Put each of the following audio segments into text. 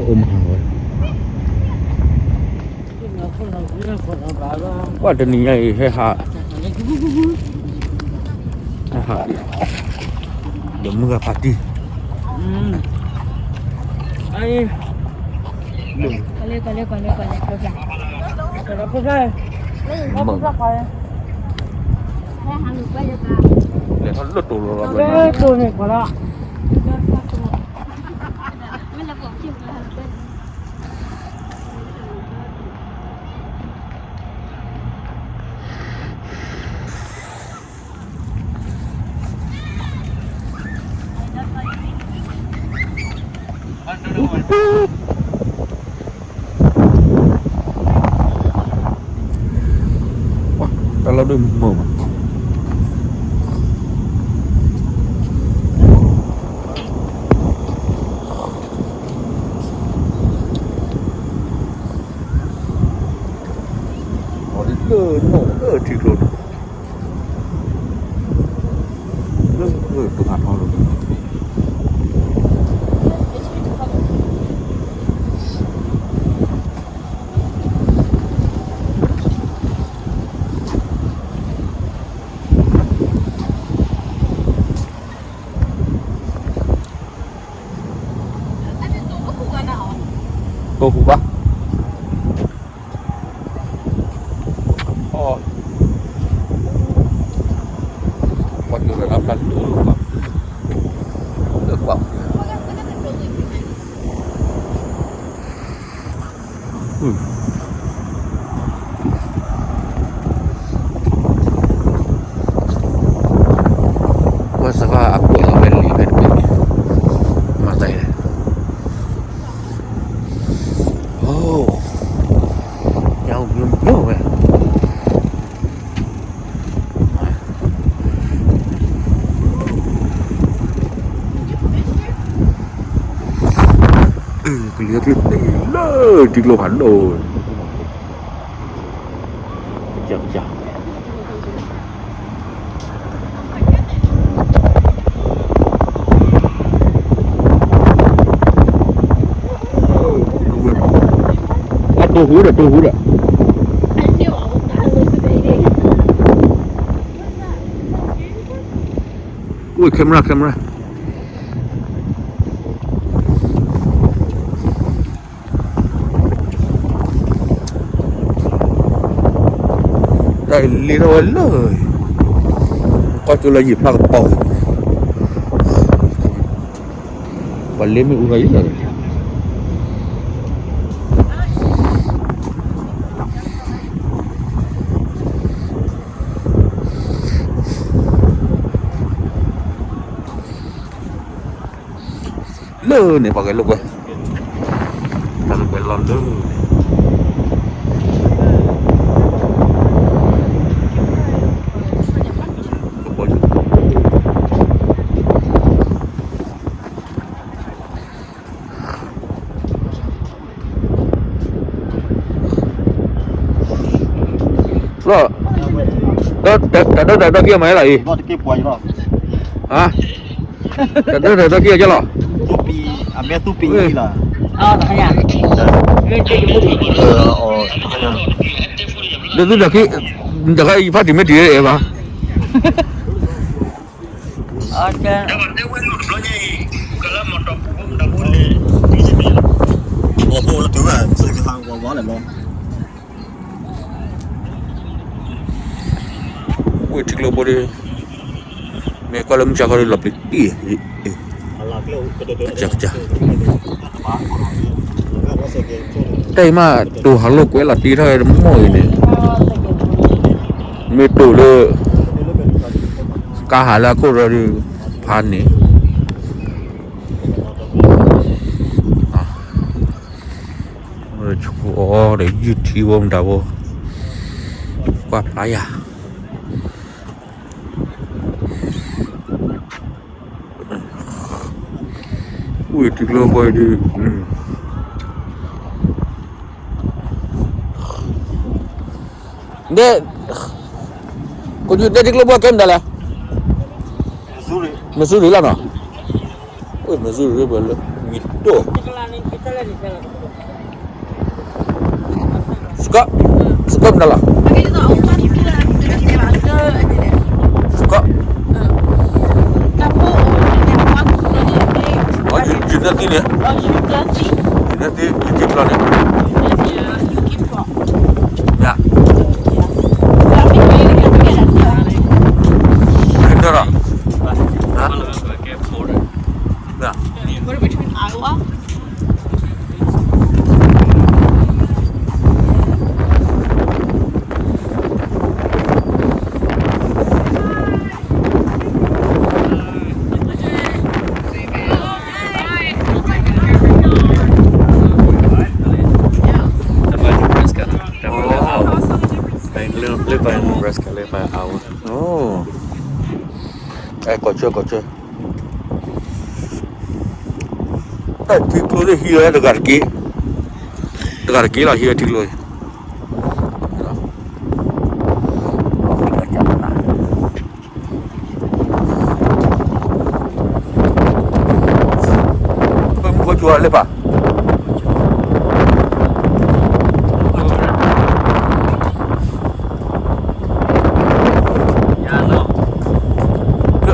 အိၣ်မဟါဝဲ, ကွၢ်တနံၤညါအံၤ ဟဲဟး, ဟဲဟး, ဒီးမုၢ်ဂၤဖါတံၢ်, လဲၤထီၣ်လၢတိၤလီၤလီၤ, တၢ်လီၢ်ဒိၣ်မုၢ်မး, အီၤဒ်လၢနီၢ်လၢထံကျိန့ၣ်, လၢပှၤထီလီၤ, တိၢ်ဟူဘၣ်, အီၣ်, ကွၢ်ကၠိလၢတၢ်ဖျါဒိၣ်လၢကွၢ်, လၢကွၢ်, ကွၢ်စ့ၢ်ကီးအကွဲးလီၤဝဲလံဖဲတဘ့ၣ်န့ၣ်, မၤသး, အိ, ညါအိၣ်မ့ၢ်မ့ၢ်ဝဲ ကလံၤကျိၣ်သ့ၣ်လၢထံကျိဖးဒိၣ်, ကစၢ်ကစၢ်, အတိၢ်ဟူဒီးတိၢ်ဟူဒီး, ဝ့ၢ် camera camera တၢ်အံၤလ့ထီၣ်ဝဲလၢ, ကွၢ်ကၠိလၢယံာ်ဖျါကပီၤ, ပှၤလ့မ့ၣ်အူထီၣ်ယံာ်လီၤ, လၢန့ၣ် ပှၤဂဲၤလိာ်ကွဲ, ပှၤဂဲၤလိာ်ကွဲလီၤလၢန့ၣ်, လီၤ, တၢ်ဒိၣ်တၢ်ဒိၣ်က့ၤမၤလၢအံၤ, တၢ်ဒိၣ်တၢ်ဒိၣ်က့ၤကလီၤ, ဒ်သုဒၣ်ခံ, တခါအံၤဖးတံၢ်မ့ၢ်တံၢ်အဲၣ်ဘၣ်, ဝ့ၢ်ထံကျိဖိဒီး, မ့ၢ်ကွၢ်လၢမုၢ်ဆါခီဒီးလီၤပျံၤတံၢ်, ကစၢ်ကစၢ်, တၢ်အံၤမး တိၤဟးလိာ်ကွဲလီၤတံၢ်ထီၣ်ဝဲတမီၢ်အံၤန့ၣ်, မ့ၢ်တိၤလၢ, ကါဟးလၢအခိၣ်ရၢဒုး, ဖးန့ၣ် ဆိအီၤဒီးယုၢ်ထံဖိမတၤဖိ, ကွၢ်ဖျါယၤ, ဝ့ၢ်ထံကျိဖိဒီး, ဒ်, ကဒုးဒဲထံကျိဖိကဲမတၤလဲၣ်, Missouri လီၤနီၤ, ဝ့ၢ် Missouri ပှဲၤလၢ, မံၤဒိၣ် Suka, suka mdala. Suka. Ɔ, yunati ni. Yunati, yunati ni. Ya. Kendara. Ha? Ya. We're between Iowa. Live by Nebraska, live by Iowa. Oh. အဲ ကီၢ်ဆၢ ကီၢ်ဆၢ တၢ်ထံကျိသ့ၣ်ဟံးဝဲတဂၤတက့ၢ်, တဂၤတက့ၢ်လီၤ ဟံးဝဲထံကျိန့ၣ် ပမူခိၣ်စူၤလၢပၢ် လၢ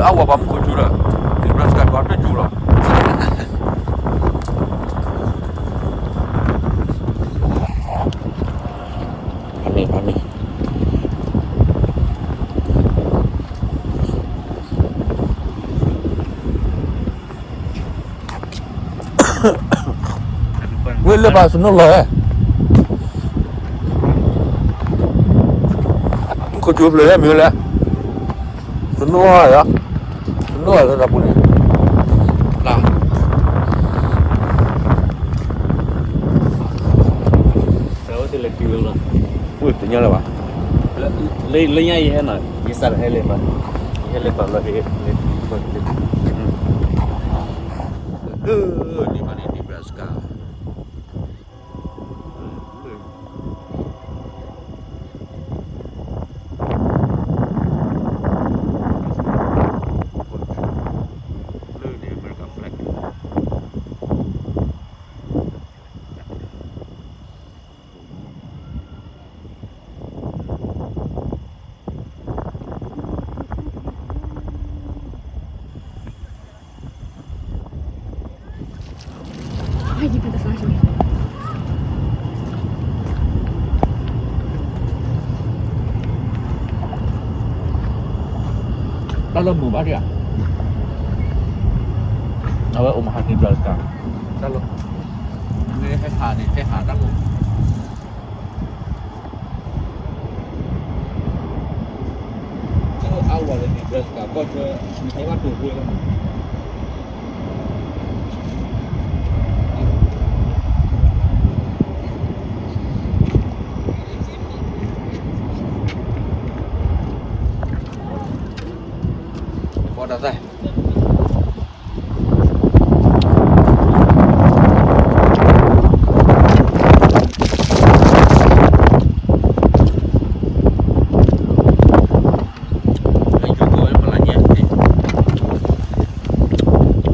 အဝဲပှၤမူခိၣ်စူၤဒီး Nebraska ပှၤတစူၤလီၤ. ဖးန့ၣ် ဖးန့ၣ် ဝဲလၢပှၤ snow လီၤဧါ, မူခိၣ်စူၤဖျၢၣ်လၢမ့ၢ်ဝဲလဲၣ်, snow ဧါ, snow လၢတၢ်ပူၤန့ၣ် လၢ ဝဲတညီလၢၤဘၣ်, လၢညါယဟဲနီၤ ယစးဟဲလၢၤဘၣ်, ယဟဲလၢၤဘၣ်လီၤ လၢ Nebraska. Why you put the flash on me? တၢ်လၢမုာ်ဘၣ်ဒံးဧါ, အဝဲ Omaha Nebraska တၢ်လၢ, မ့ၢ်ဟဲဟးန့ၣ် ဟဲဟးတၢ်လၢ Iowa လၢ Nebraska ကီၢ်ဆၢ မ့ၢ်ဟဲဘၣ်တိၤဖိလီၤ, ဘီတၢ်သၣ်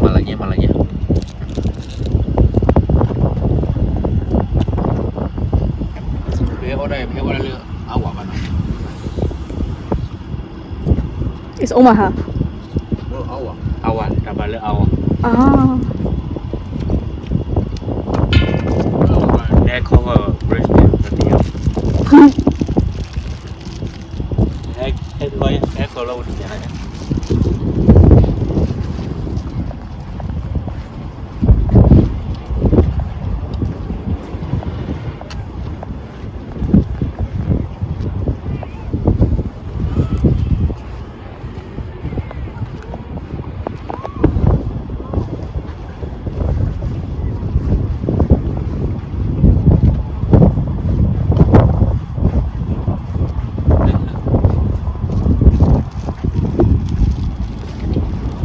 မၤလၢညါ မၤလၢညါ, ဖဲအီၣ်ဒၣ် ဖဲအီၣ်ဒၣ်လၢ Iowa ဘၣ်နီၤ, It's Omaha. Iowa, တၢ်ဘၣ်လၢ Iowa. Ah. Air cover bridge န့ၣ် တသ့ၣ်ညါ, air cover လၢဝဲတသ့ၣ်ညါ.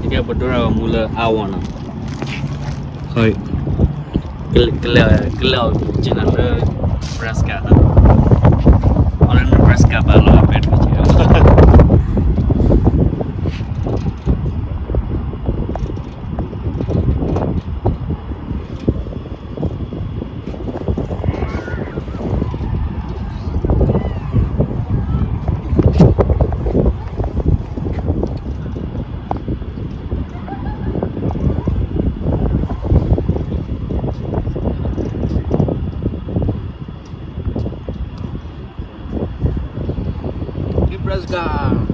Eke ပဒိၣ်ရၣ်ဝဲမူလၢ Iowa နီၤ, ကလဲၤ, ကလဲၤအီၤက့ၤနၤလၢ Nebraska နီၤ, အီၤလၢ Nebraska ဘၣ်လီၤ အပဲတကဲး. Nebraska.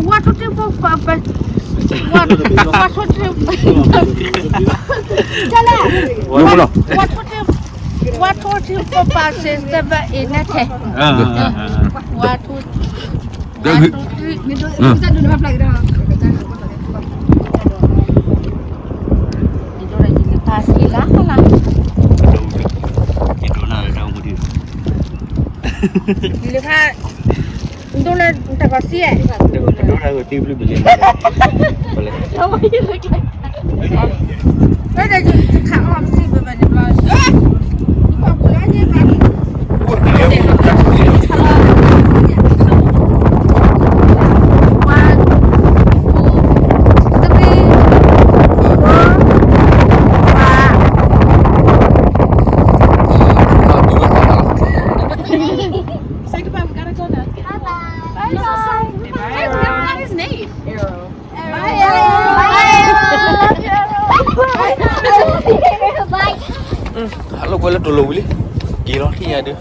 ဝါထူတ့ၢ်ဖိပၢ်ပၢ်, ဝါထူတ့ၢ်, တလဲၣ်, ဝါထူတ့ၢ်, ဝါထူတ့ၢ်ဖိပၢ်စ့ၢ်သဘၣ်အံၤနဲထဲ, ဝါထူ, ဝါထူတ့ၢ်, ယဖးဒိၣ်လၢတၢ်ကီစံၣ်, ဒိၣ်တၢ်ကီတံၢ်ဘျုးဘျီလဲၣ်, Say goodbye, we gotta go now. Bye-bye. Bye-bye. Hey, we forgot his name. Arrow. Bye. Bye. Bye. ဟးလိာ်ကွဲလၢတိၤလိၤဝံၤလံ, က့ၤလီၤထံၣ်ယၤဒုး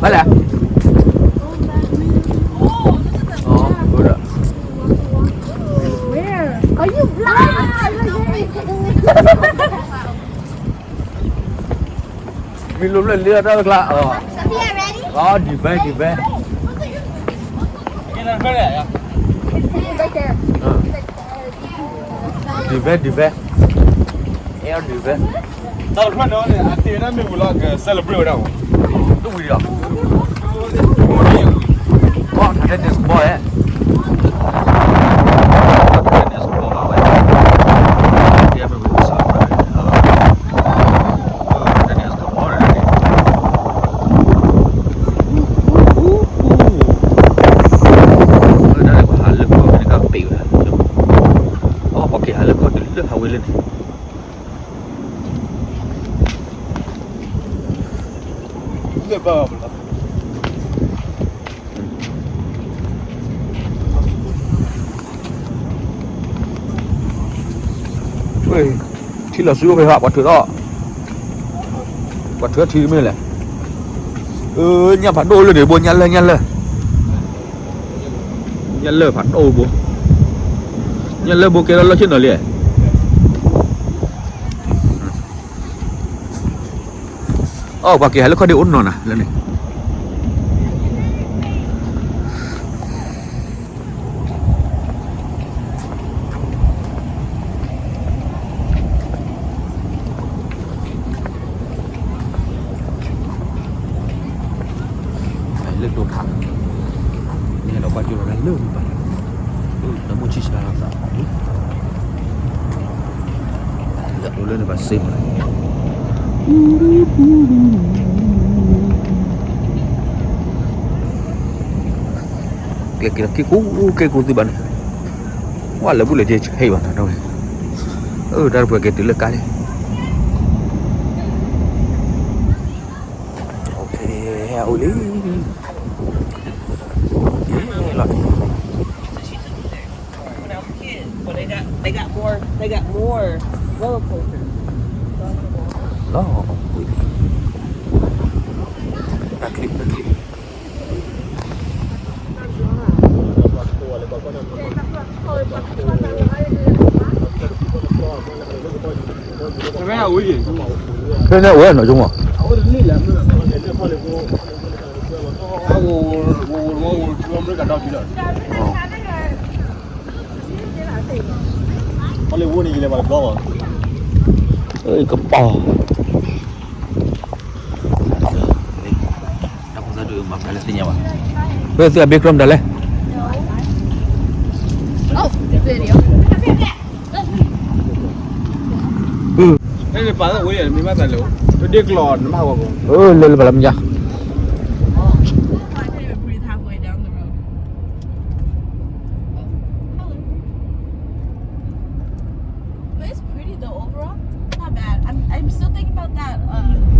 ဘၣ်လဲၣ်, အိၣ်ဒီး, Are you blind? မ့ၢ်လိၣ်ဖျၢၣ်လံတၢ်တကျါ, အီၤ, ဒံးဖဲ, ဒံးဖဲ, ဒံးဖဲ, ဒံးဖဲ, အဲၣ်ဒံးဖဲ, တၢ်တဖျၢၣ်န့ၣ် အတ့ၢ်ဒၣ်မ့ၢ်ဝံၤလီၤ က celebrate ဝဲဒၣ်မး, တဝံၤဒီး, ဘီၣ်ထးဒဲးန့ၣ်စဘီၣ်ဧဲ ပှၤက့ၤဟးလၢခီၣ်တုၤလၢဟးဝ့ၤလၢန့ၣ်, ထံလီၤဆူအိၣ်ဖဲဟး ပှၤထုးထီၣ်, ပှၤထုးထီၣ်ထံတမ့ၢ်လဲၣ်, အၢ ညၣ်ဖးဒိၣ်လၢန့ၣ်ဘိ ညၣ်လၢ ညၣ်လၢ, ညၣ်လၢဖးဒိၣ်ဘိ, ညၣ်လၢဘိကဲထီၣ်လၢဆ့ၣ်နီၤလံ, အီၣ် ပှၤက့ၤဟးလၢခီၣ်ဒ့အိၣ်နီၤနၤလၢန့ၣ် လၢဒိးထး, န့ၣ်ဒီးကွၢ်ကၠိလီၤလၢလၢၢ်မုၢ်ပၢ်, နမိၢ်ဆံၣ်ဆါသး, လၢလၢန့ၣ်ဘၣ်စ့ၢ်မး, ကျဲက့ၤလီၤက့ၤကူက့ၤကူသုဘၣ်န့ၣ်, ဝဲလၢာ်ဘူၣ်လၢာ်က့ၤဟဲအံၤဘၣ်နီၤ, အၢ တၢ်တပှဲၤက့ၤတုၤလၢကါလံ, အိၣ်လံ, လီၤ, လီၤ, တၢ်ချံတၢ်ချံ ဖဲန့ၣ်အိၣ်နီၤ ဆိကမိၣ်, ကပီၤ, သ့ၣ်ညါဘၣ်, ဝဲသုအဘ့ၣ်ကြၢးမတၤလဲၣ်. Oh, video. လၢပာ်သးဝဲန့ၣ် မ့ၢ်ဘၣ်သးလၢ ပဒ့ကျီနမါဝဲဘၣ်, လၢလၢပာ်လၢမယါ. I can't even breathe halfway down the road. But it's pretty though overall. Not bad. I'm I'm still thinking about that uh